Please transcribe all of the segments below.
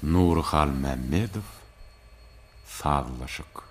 Nury Halmämmedow, Sazlaşyk.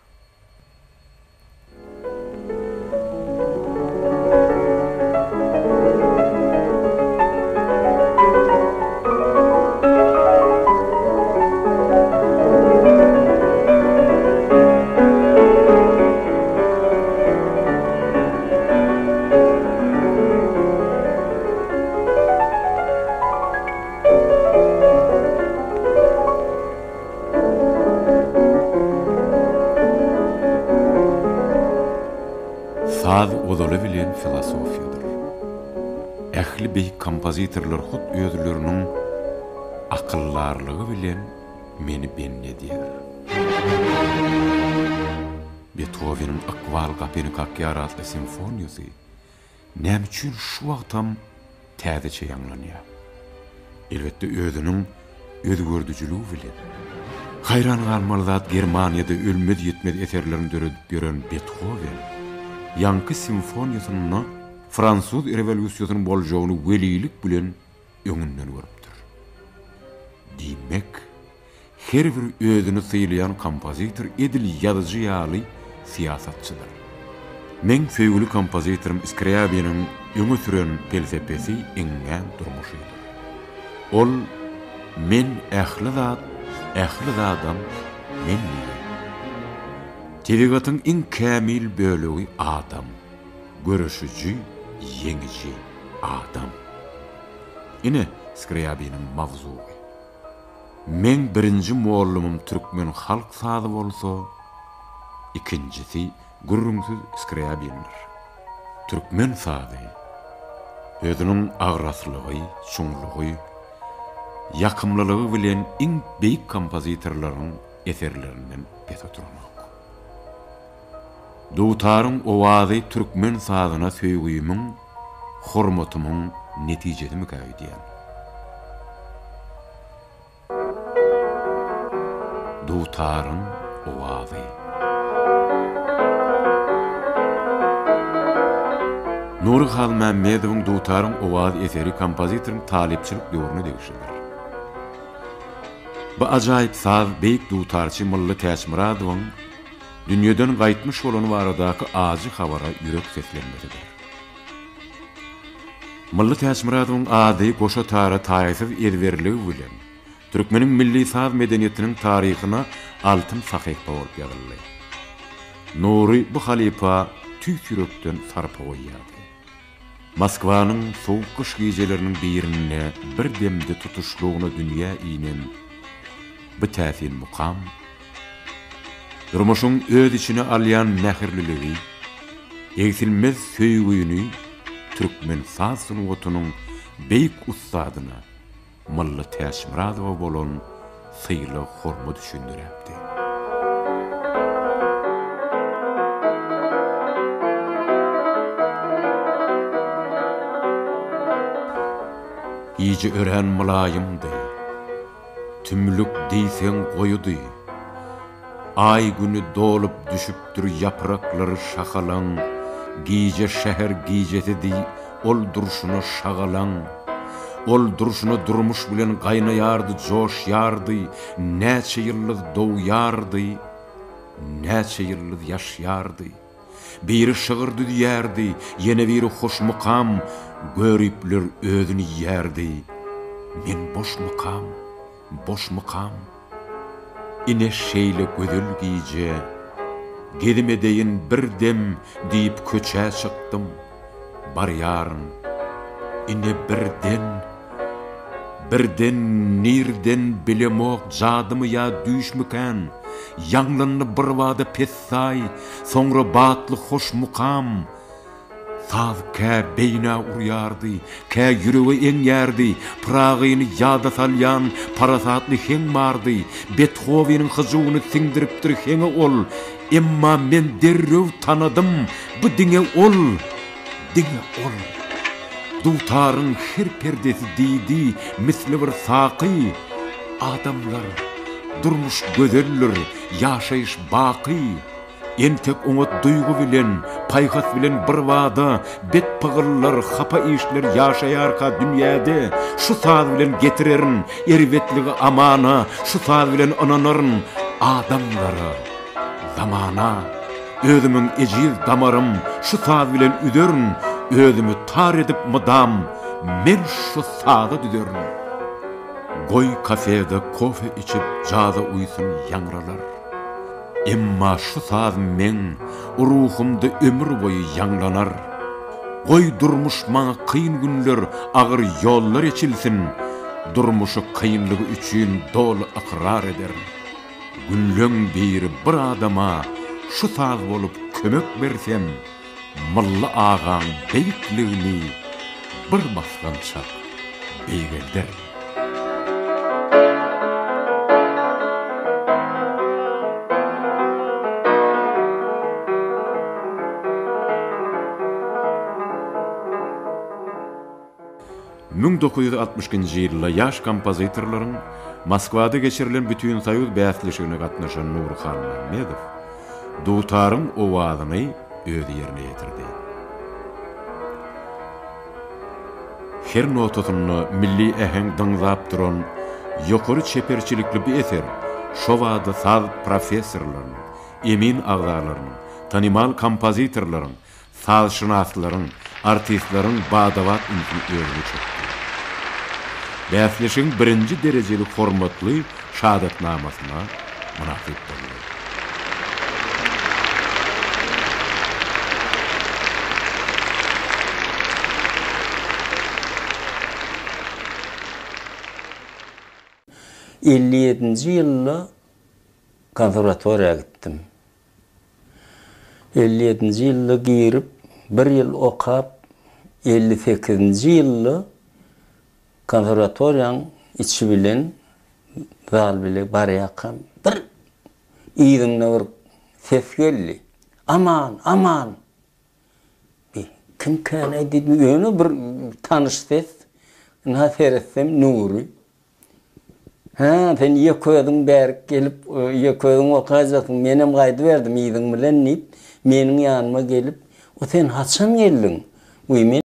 Saz ozaly bilen filosofiýadyr. Ähli beýik kompozitorlar hut özleriniň akyldarlygy bilen meni bendi edýär. Bethoweniň Ykbal gapyny kakýar atly simfoniýasy näme üçin şu wagtam täzeçe ýaňlanýar? Elbetde özüniň özgerdijiligi bilen. Haýran galmaly zat Germaniýada ölmez-ýitmez eserlerini döredip ýören Bethowen ýaňky simfoniýasynda fransuz rewolýusiýasynyň boljagyny welilik bilen öňünden görüpdir. Diýmek, Her bir özüni sylaýan kompozitor edil ýazyjy ýaly syýasatçydyr. Meň söýgüli kompozitorym Skrýabiniň öňe süren pelsepesi iňňän durmuşydyr. Ol Men ähli zat, ähli zadam men diýýär. Tebigatyň iň kämil bölegi adam, göreşiji, ýeňiji adam. Ine, Skrýabiniň mawzugy. Meň birinji mollumym türkmen halk sazy bolsa, ikinjisi gürrüňsiz Skrýabindir. Türkmen sazy özüniň agraslygy, çuňlugy, ýakymlylygy bilen iň beýik kompozitorlaryň eserlerinden pes oturanok. Dutaryň owazy türkmen sazyna söýgimiň, hormatymyň netijesimikä öýdýän. Dutaryň owazy. Nury Halmämmedowyň Dutaryň owazy eseri kompozitoryň talypçylyk döwrüne degişlidir. Bu ajaýyp saz beýik dutarçy Mylly Täçmyradowyň dünýeden gaýtmyş bolany baradaky ajy habara ýürek seslenmesidir. Mylly Täçmyradowyň ady goşa tara taýsyz ezberligi bilen türkmeniň milli saz medeniýetiniň taryhyna altyn sahypa bolup ýazyldy. Nury bu halypa tüýs ýürekden sarpa goýýardy. Moskwanyň sowuk gyş gijeleriniň birinde bir demde tutuşlygyna dünýä inen bu täsin mukam, durmuşyň öz içine alýan mähirliligi, egsilmez söýgüni türkmen saz sungatynyň beýik ussadyna, Mylly Täçmyradowa bolan sylag-hormat üçin döräpdi. Gije örän mylaýymdy. Tümlük diýseň goýudy. Aý-güni dolup düşüpdir ýapraklary şahalaň, Gije şäher gijesidi, ol durşuna şagalaň. Ol durşuna durmuş bilen gaýnaýardy, joşýardy, Näçe ýyldyz dogýardy, näçe ýyldyz ýaşýardy. Biri şygyr düzýärdi, ýene biri hoşmukam, Göripler özüni iýýärdi, men boşmukam, boşmukam? Ine şeýle gözel gije, Gezim edeýin bir dem diýip köçä çykdym. Barýaryn. Ine birden, birden nirden bilemok jadymy ýa düýşmükän, ýaňlandy birbada pessaý, soňra batly hoş mukam. Saz kä beýnä urýardy, kä ýürege eňýärdi, Pyragyny ýada salýan parasatly heň bardy, Bethoweniň hyjuwyny siňdiripdir heňe ol, Emma men derrew tanadym, bu diňe ol, diňe ol. Dutaryň her perdesi diýdi, misli bir saky, Adamlar, durmuş gözeldir, ýaşaýyş baky. Entek oňat duýgy bilen, paýhas bilen birbada bet pygyllar, hapa işler ýaşaýarka dünýäde, şu saz bilen getirerin erbetligi amana, şu saz bilen ynanaryn adamlara, zamana. Özümiň ejiz damarym şu saz bilen üzerin, özümi tar edip mydam men şu saza düzerin. Goý kafede kofe içip jaza uýsun ýaňralar. Emma şu saz meň ruhumda ömür boýy ýaňlanar. Goý durmuş maňa kyn günler, agyr ýollar eçilsin, durmuşy kynlygy üçin doly ykrar ederin. Günleň biri bir adama şu saz bolup kömek bersem, Mylly agaň beýikligini bir basgançak beýgelderin. 1962-nji ýylda ýaş kompozitorlaryň Moskwada geçirilen Bütinsoýuz bäsleşigine gatnaşan Nury Halmämmedow dutaryň owazyny özi ýerine ýetirdi. Her notasynda milli äheň dyňzap duran ýokary çeperçilikli bu eser şobada saz professorlarynyň, emin agzalarynyň, tanymal kompozitorlaryň sazşynaslaryň, artistleriň bada-bat ünsüni özüne çekdi. Bäsleşigiň birinji derejeli hormatly şahadatnamasyna mynasyp boldy. 57-nji ýylda konserwatoriýa gitdim. 57-nji ýylda girip, bir ýyl okap, 58-nji ýylda konserwatoriýaň içi bilen zal bile barýarkam, bir yzymda bir ses geldi. Aman, aman! Bi, kimkän-aý diýdim, ýöne bir tanyş ses. Ynha seretsem Nury. Hä, sen ýeke özüň bärik gelip, ýeke özüň okaýjaksyň, menem gaýdyberdim yzyň bilen diýip, meniň ýanyma gelip, O sen haçan geldiň? Wiý, men.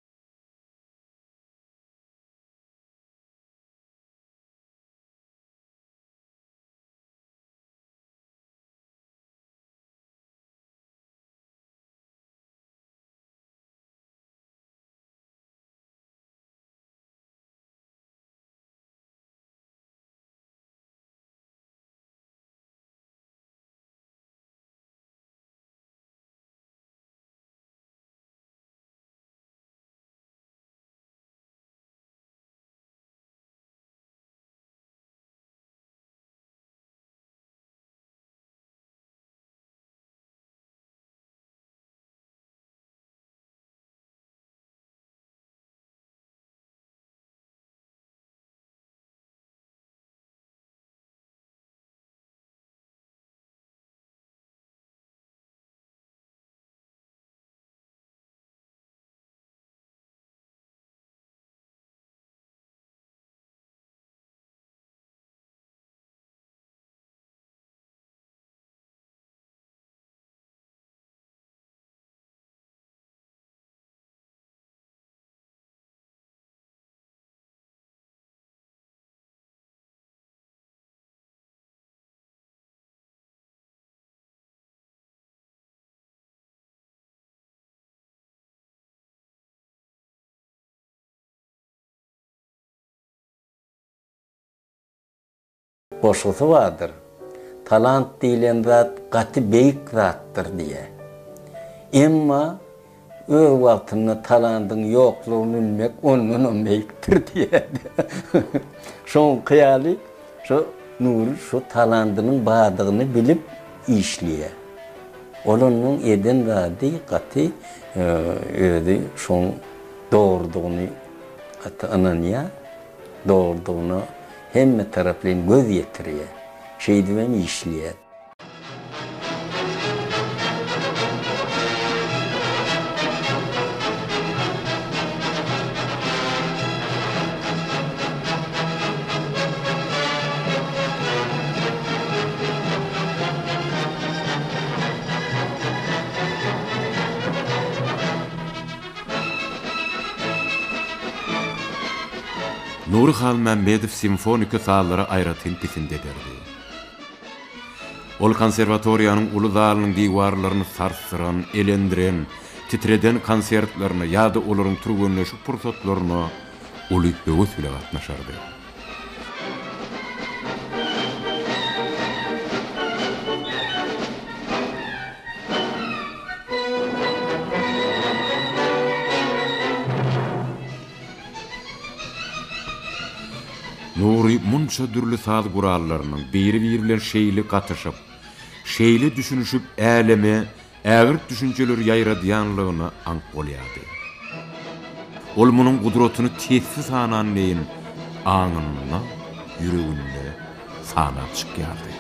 Goşgusy bardyr. Talant diýlen zat gaty beýik zatdyr diýýär. Emma öz wagtynda talandyň ýoklugyny bilmek ondanam beýikdir diýýär. Şoňky ýaly şo Nury şo talandynyň bardygyny bilip işleýär. Ol onuň eden zady gaty özi şoň dogrudygyny gaty ynanýar. Dogrudygyna hemme taraplaýyn göz ýetirýär. Şeýdibem işleýär. Nury Halmämmedow simfoniki sazlara aýratyn pisint ederdi. Ol konserwatoriýanyň uly zalynyň diwarlaryny sarsdyran, elendiren, titreden konsertlerine ýa-da olaryň türgenleşik pursatlaryna uly höwes bile gatnaşardy. Nury munça dürli saz gurallarynyň biri-biri bilen şeýle gatyşyp, şeýle düşünişip äleme ägirt düşünjeleri ýaýradýanlygyna aňk bolýardy. Ol munuň gudratyny tesbi sanan deýin aňynda, ýüreginde sanap çykýardy.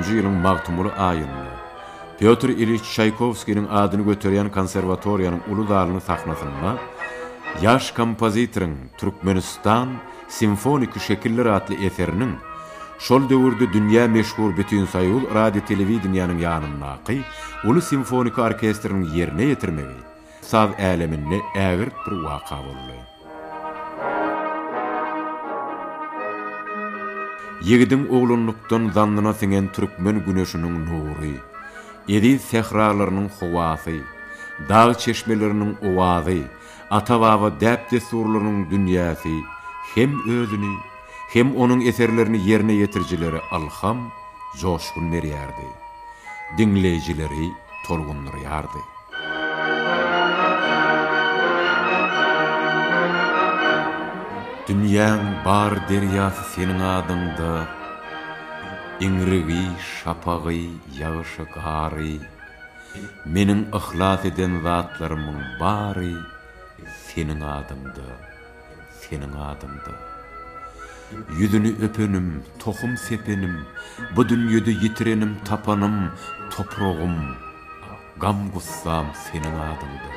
Nji ýylyň Magtymguly aýynda Pýotr Ilýiç Çaýkowskiniň adyny göterýän konserwatoriýanyň uly zalynyň sahnasynda ýaş kompozitoryň Türkmenistan, simfoniki şekiller atly eseriniň şol döwürde dünýä meşhur Bütinsoýuz radio-telewideniýäniň ýanyndaky uly simfoniki orkestriniň ýerine ýetirmegi saz äleminde ägirt bir waka boldy. Ýigidiň oglanlykdan zannyna siňen türkmen güneşiniň nury, eziz sähralarynyň howasy, dag çeşmeleriniň owazy, ata-baba däp-dessurlarynyň dünýäsi hem özüni, hem onuň eserlerini ýerine ýetirijilere ylham, joşgun berýärdi, diňleýjileri tolgundyrýardy. Dünýäň bar derýasy seniň adyňda, Iňrigi, şapagy, ýagyşy, gary, Meniň yhlas eden zatlarymyň bary seniň adyňda, seniň adyňda. Ýüzüni öpenim, tohum sepenim, Bu dünýede ýitirenim, tapanym, topragym, Gam-gussam seniň adyňda.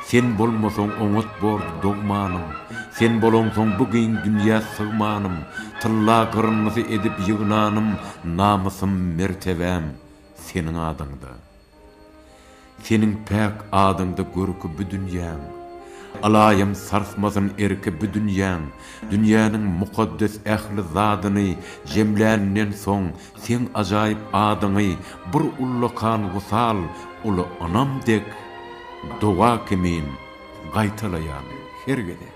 Sen bolmasaň oňat bordy dogmanym, Sen bolaňsoň bu giň dünýä sygmanym, Tylla gyryndysy edip ýygnanym Namysym, mertebäm seniň adyňda. Seniň päk adyňda görki bu dünýäň. Ylaýym sarsmasyn erki bu dünýäň, Dünýäniň mukaddes ähli zadyny jemländen soň seň ajaýyp adyňy bir ullakan wysal, uly ynam dek doga kimin gaýtalaýan her gezek.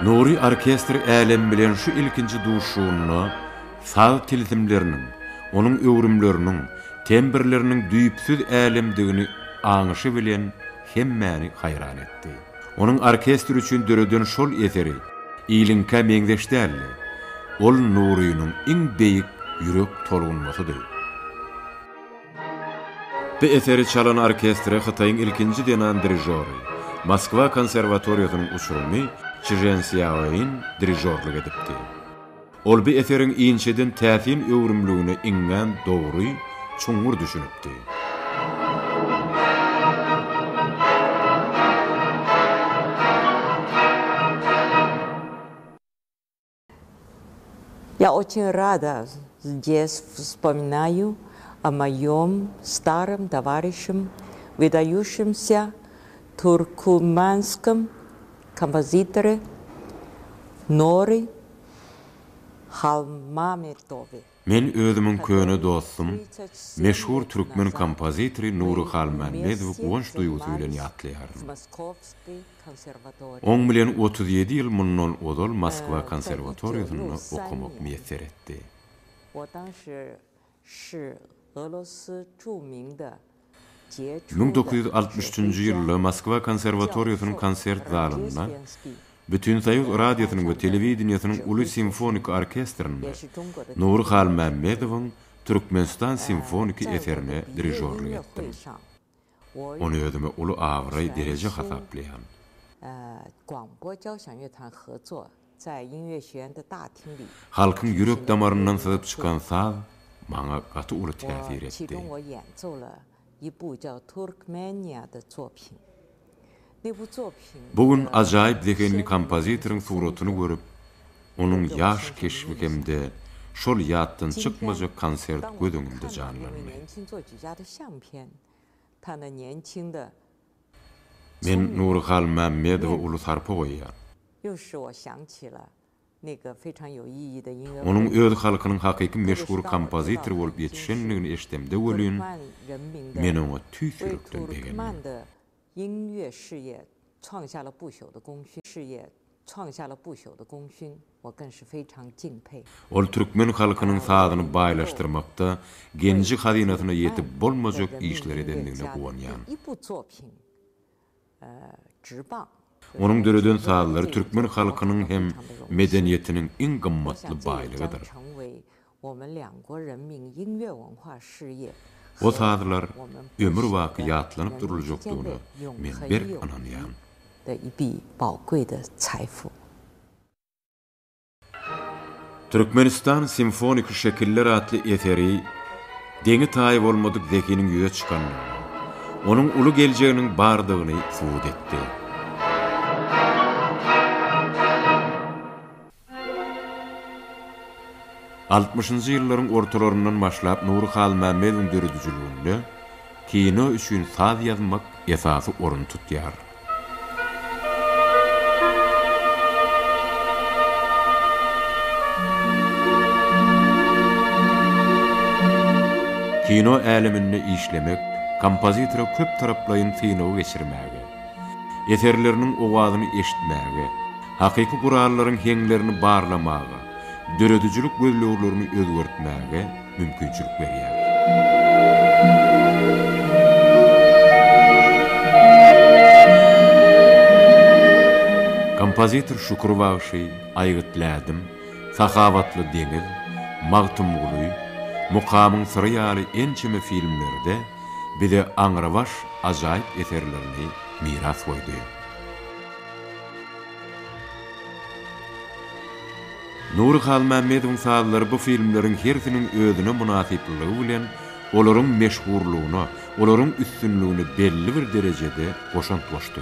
Nury orkestr älem bilen şu ilkinji duşuşygynda saz tilsimleriniň, onuň öwrümleriniň, tembrleriniň düýpsüz älemdigini aňyşy bilen hemmäni haýran etdi. Onuň orkestr üçin döreden şol eseri iliňkä meňzeş däldi. Ol Nurynyň iň beýik ýürek tolgunmasydy. Bu eseri çalan orkestre Hytaýyň ilkinji zenan dirižory, Moskwa konserwatoriýasynyň uçurymy Çžen Sýaoin dirižorlyk edipdi. Ol bu eseriň inçeden täsin öwrümligine iňňän dogry, çuňňur düşünipdi. Я очень рада здесь вспоминаю о моем старом товарищем, выдающемся туркменском композиторе Нори Halmametowe. Men özümiň köne dostum, meşhur türkmen kompozitory Nury Halmämmedowy guwanç duýgusy bilen ýatlaýaryn. Oň bilen 37 ýyl mundan ozal Moskwa konserwatoriýasynda okamak miýesser etdi. 1963-nji ýylda Moskwa konserwatoriýasynyň konsert zalynda Bütinsoýuz radiosynyň we telewideniýesiniň uly simfoniki orkestrinde Nury Halmämmedowyň Türkmenistan simfoniki eserine dirižorlyk etdim. Ony özüme uly abraý, dereje hasaplaýan. Halkyň ýürek damaryndan syzyp çykan saz maňa gaty uly täsir etdi. Bu gün ajaýyp zehinli kompozitoryň suratyny görüp, onuň ýaş keşbi hem-de şol ýatdan çykmajak konsert göz öňümde janlandy. Men Nury Halmämmedowa uly sarpa goýýan. Onuň öz halkynyň hakyky meşhur kompozitory bolup ýetişendigini eşdemde welin, men oňa tüýs ýürekden begendim. Ol türkmen halkynyň sazyny baýlaşdyrmakda genji-hazynasyna ýetip bolmajak işleri edendigine guwanýan. Onuň döreden sazlary türkmen halkynyň hem medeniýetiniň iň gymmatly baýlygydyr. O sazlar ömürbaky ýatlanyp duruljakdygyna men berk ynanýan. Türkmenistan simfoniki şekiller atly eseri deňi-taýy bolmadyk zehiniň ýüze çykandygyny, onuň uly geljeginiň bardygyny subut etdi. Altmyşynjy ýyllaryň ortalaryndan başlap Nury Halmämmedowyň döredijiliginde kino üçin saz ýazmak esasy orun tutýar. Kino äleminde işlemek kompozitora köptaraplaýyn synagy geçirmäge, eserleriniň owazyny eşitmäge, hakyky gurallaryň heňlerini barlamaga, döredijilik gözleglerini özgertmäge mümkinçilik berýär. Kompozitor Şükür bagşy, Aýgytly ädim, Sahawatly deňiz, Magtymguly, Mukamyň syry ýaly ençeme filmlerde bize aňrybaş ajaýyp eserlerini miras goýdy. Nury Halmämmedowyň sazlary bu filmleriň hersiniň özüne mynasyplylygy bilen olaryň meşhurlygyna, olaryň üstünligine belli bir derejede goşant goşdy.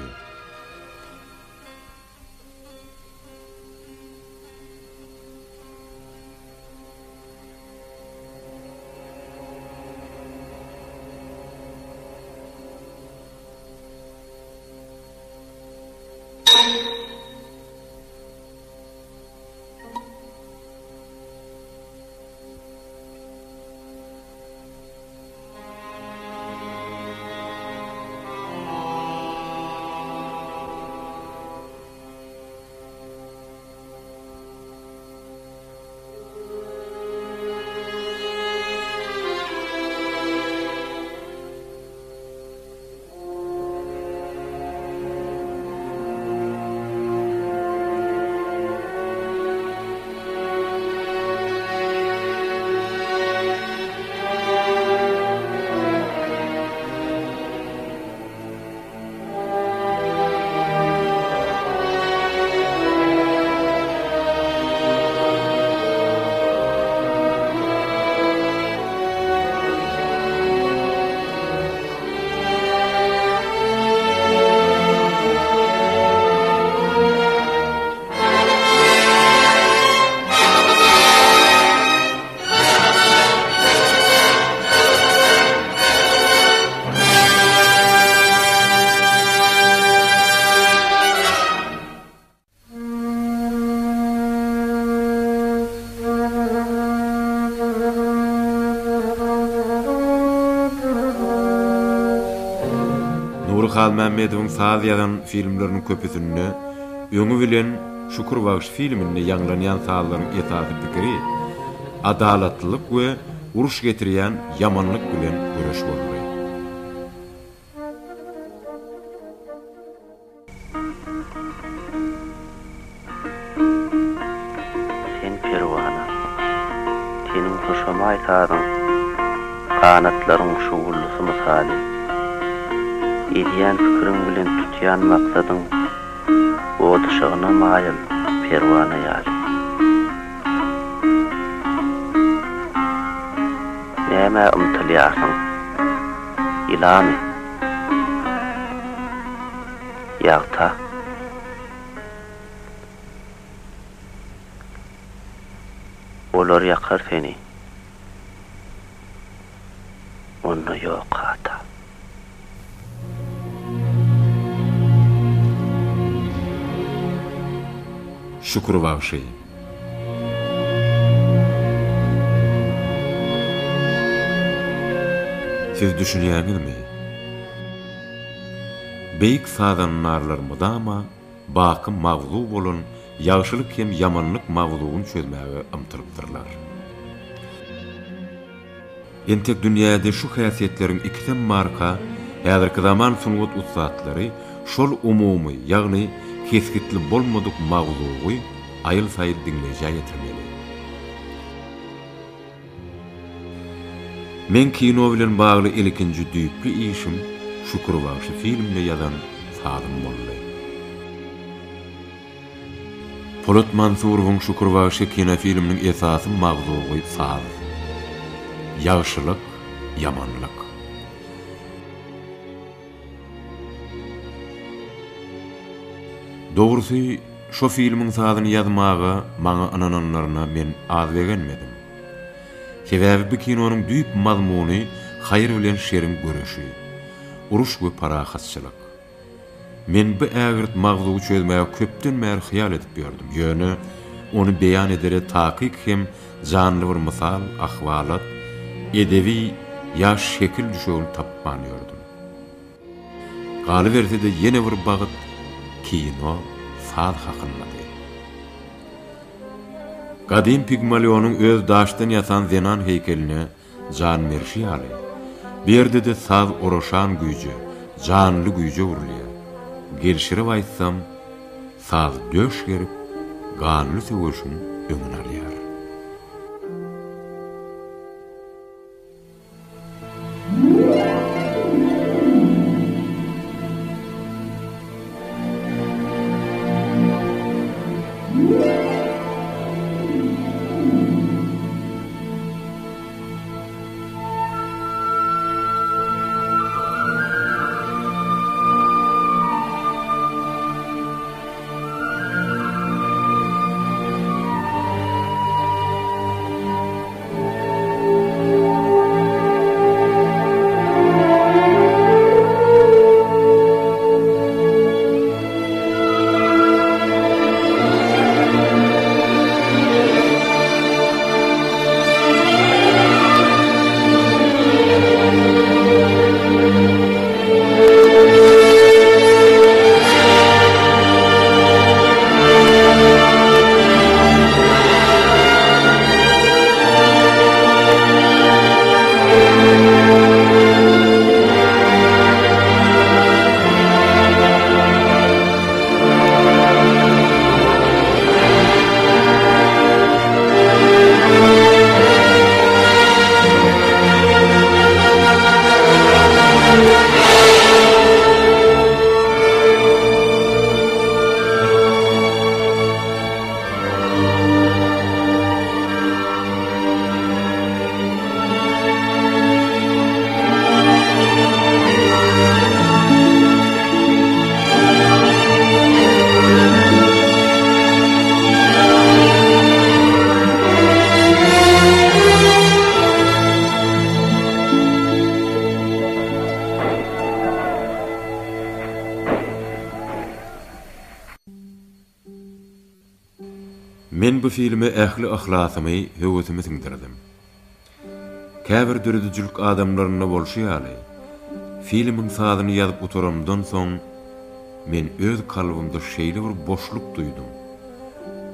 Nury Halmämmedowyň saz ýazan filmleriniň köpüsinde öňi bilen Şükür bagşy filminde ýaňlanýan sazlaryň esasy pikiri adalatlylyk we uruş getirýän ýamanlyk bilen göreş boldy. Sen perwana, seniň hoşamaý sazyň Ganatlaryň şuwuldysy mysaly. Edýän pikiriň bilen tutýan maksadyň Ot yşygyna maýyl perwana ýaly. Nämä ymtylýarsyň? Ýylamy? Ýagta. Olar ýakar seni. Onda ýok hata. Şükür bagşy. Siz düşünýäňizmi? Beýik sazandarlar mydama baky magzu bolan ýagşylyk hem ýamanlyk magzuwyny çözmäge ymtylypdyrlar. Entek dünýäde şu häsiýetleriň ikisem barka, häzirki zaman sungat ussatlary şol umumy, ýagny kesgitli bolmadyk magzuwy aýyl-saýyl diňleýjä ýetirmeli. Meň kino bilen bagly ilkinji düýpli işim Şükür bagşy filmine ýazan sazym boldy. Polat Mansurowyň Şükür bagşy kinofilminiň esasy magzugy saz. Ýagşylyk, ýamanlyk. Dogrusy, şo filmiň sazyny ýazmaga maňa ynananlaryna men az begenmedim. Sebäbi bu kinonyň düýp mazmuny haýyr bilen şeriň göreşi. Uruş we parahatçylyk. Men bu ägirt magzuwy çözmäge köpden bäri hyýal edip ýördüm, ýöne ony beýan edere takyk hem janly bir mysal, ahwalat, edebi ýa şekil düşegini tapman ýördüm. Galyberse-de ýene bir bagt kino saz hakyndady. Gadym Pigmalionyň öz daşdan ýasan zenan heýkeline Jan berşi ýaly, bu ýerde-de saz oraşan güýje, janly güýje öwrülýär. Gelşirip aýtsam, saz döş gerip, ganly söweşiň öňüni alýar. Men bu filme ähli yhlasymy, höwesimi siňdirdim. Käbir döredijilik adamlarynda bolşy ýaly, filmiň sazyny ýazyp gutaramdan soň, men öz kalbymda şeýle bir boşluk duýdum.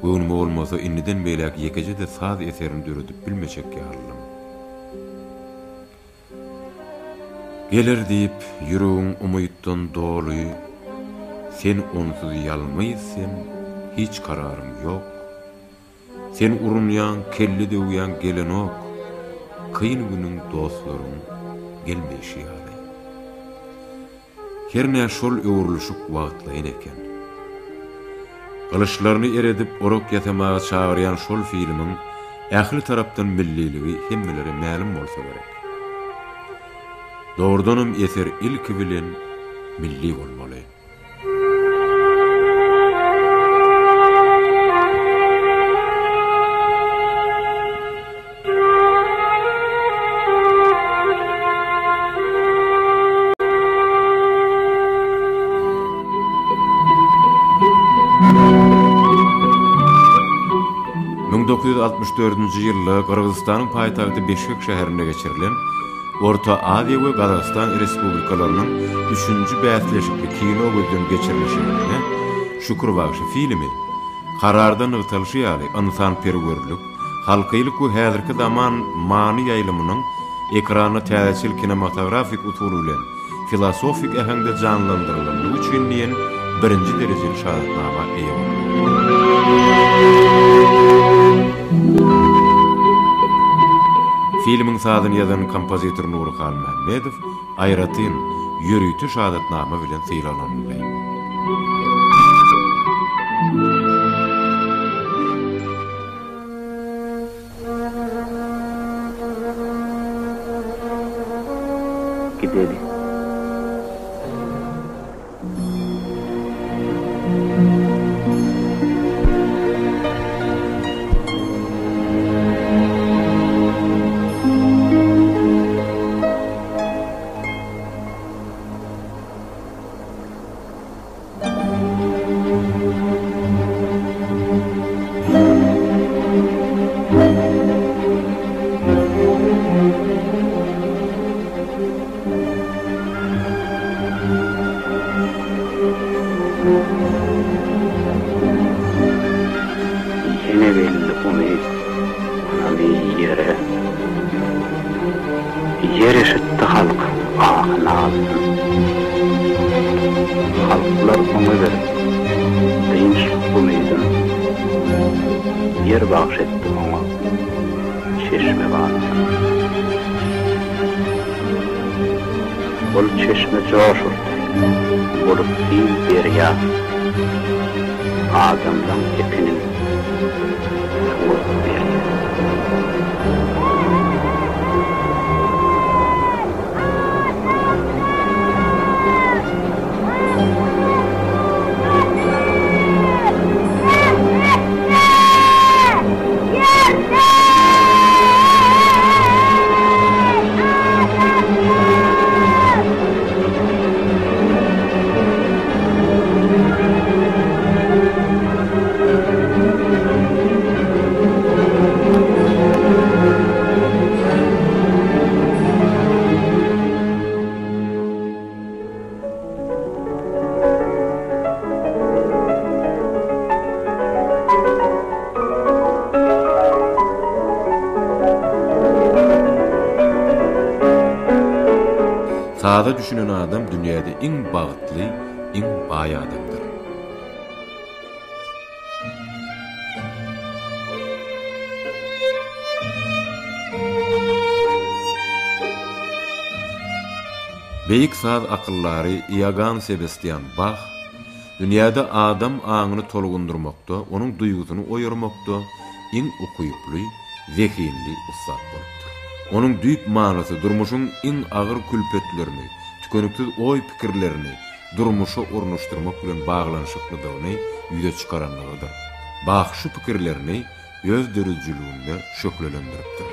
Göwnüme bolmasa, indiden beýläk ýekeje-de saz eserini döredip bilmejek ýalydym. Geler diýip, ýüregiň umytdan doly, Sen onsuz ýalňyz sen, hiç kararyň ýok. Sen urunýaň, kelle döwýäň gelenok, Kyn günüň dostlaryň gelmeýşi ýaly. Hernä şol öwrülişik wagtlaýyn eken. Gylyçlaryny eredip orak ýasamaga çagyrýan şol filmiň ähli tarapdan milliligi hemmelere mälim bolsa gerek. Dogrudanam eser ilki bilen milli bolmaly. 1964-nji ýylda Gyrgyzystanyň paýtagty Bişkek şäherinde geçirilen Orta Aziýa we Gazagystan Respublikalarynyň üçünji bäsleşikli kino gözden geçirilişiginde Şükür bagşy filmi Kararda nygtalyşy ýaly, ynsanperwerlik, halkylyk we häzirki zaman many ýaýlymynyň ekranda täzeçil kinematografik usul bilen filosofik äheňde janlandyrylandygy üçin diýen birinji derejeli şahadatnama eýe boldy. Filmiň sazyny ýazan kompozitor Nury Halmämmedow aýratyn, ýörite şahadatnama bilen sylaglanyldy. gideli. Ýene geldi umyt, ynamy ýere. Ýer eşitdi halkyň ahy-nalysyn. Halklar oňa berip, dynç umydyn. Ýer bagş etdi oňa çeşme balasyn. Ol çeşme joş urdy, bolup giň derýa. Adamlaň ekinin suwa berýär. Saza düşünen adam dünýäde iň bagtly, iň baý adamdyr. Beýik saz akyldary Iogann Sebastýan Bah dünýäde adam aňyny tolgundyrmakda, onuň duýgusyny oýarmakda iň ukyply, zehinli ussat bolupdyr. Onuň düýp manysy durmuşyň iň agyr külpetlerini, tükeniksiz oý-pikirlerini durmuşa ornaşdyrmak bilen baglanyşyklydygyny ýüze çykaranlygydyr. Bah şu pikirlerini öz döredijiliginde şöhlelendiripdir.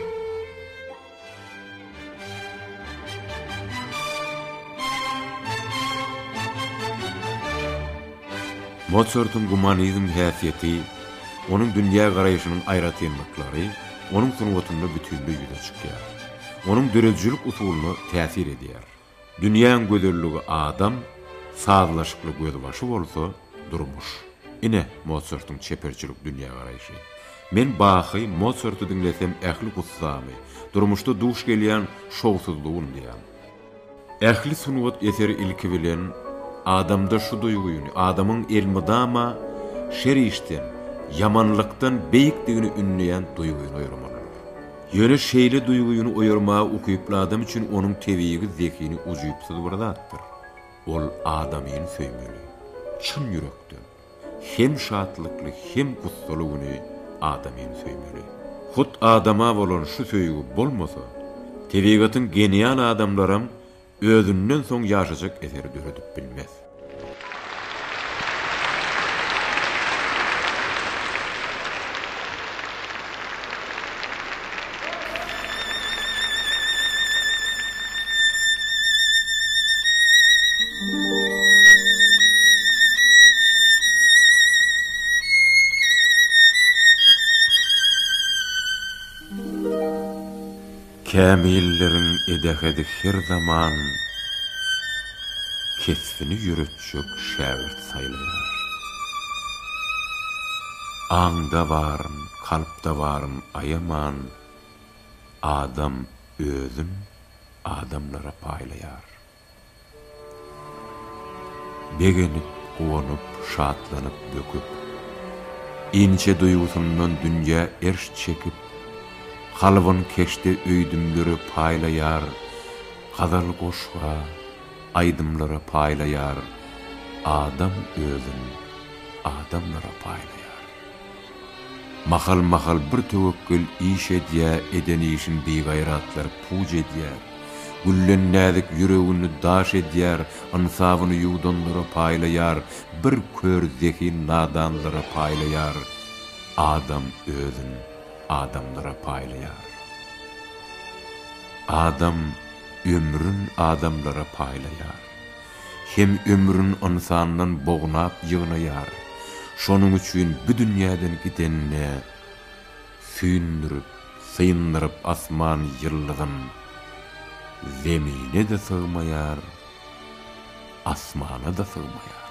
Mosartyň gumanizm häsiýeti, onuň dünýägaraýşynyň aýratynlyklary onuň sungatynda bütinleý ýüze çykýar. Onuň döredijilik usulyna täsir edýär. Dünýäň gözelligi adam, sazlaşykly gözbaşy bolsa durmuş. Ine, Mosartyň çeperçilik dünýägaraýşy. Men Bahy, Mosarty diňlesem ähli gussamy, durmuşda duş gelýän şowsuzlygy unudýan. Ähli sungat eseri ilki bilen adamda şu duýgyny, adamyň elmydama şer işden, ýamanlykdan beýikdigini ündeýän duýgyny oýarmalydyr. Ýöne şeýle duýgyny oýarmaga ukyply adam üçin onuň tebigy zehini ujypsyz bir zatdyr. Ol adamyny söýmeli. Çyn ýürekden. Hem şatlykly, hem gussaly güni adamyny söýmeli. Hut adama bolan şu söýgi bolmasa, tebigatyň genial adamlaram özünden soň ýaşajak eseri döredip bilmez. Kämilleriň edehedi her zaman Kesbini ýöretjek şägirt saýlaýar. Aňda baryn, kalpda baryn aýaman, Adam özün adamlara paýlaýar. Begenip, guwanyp, şatlanyp, böküp, Inçe duýgusyndan dünýä erş çekip, Kalbyn keşde öýdümlere paýlaýar, Gazal goşga, aýdymlara paýlaýar, Adam özün adamlara paýlaýar. Mahal-mahal bir töwekgel iş edýä, eden işin bigaýratlar puç edýär. Gülden näzik ýüregini daş edýär, Ynsabyny ýuwdanlara paýlaýar, Bir kör zehin nadanlara paýlaýar, Adam özün adamlara paýlaýar. Adam ömrün adamlara paýlaýar. Hem ömrün ynsandan bognap ýygnaýar. Şonuň üçin bu dünýäden gidende Süýndürip, syndyryp asman ýyldyzyn, Zemine-de sygmaýar, asmana-da sygmaýar.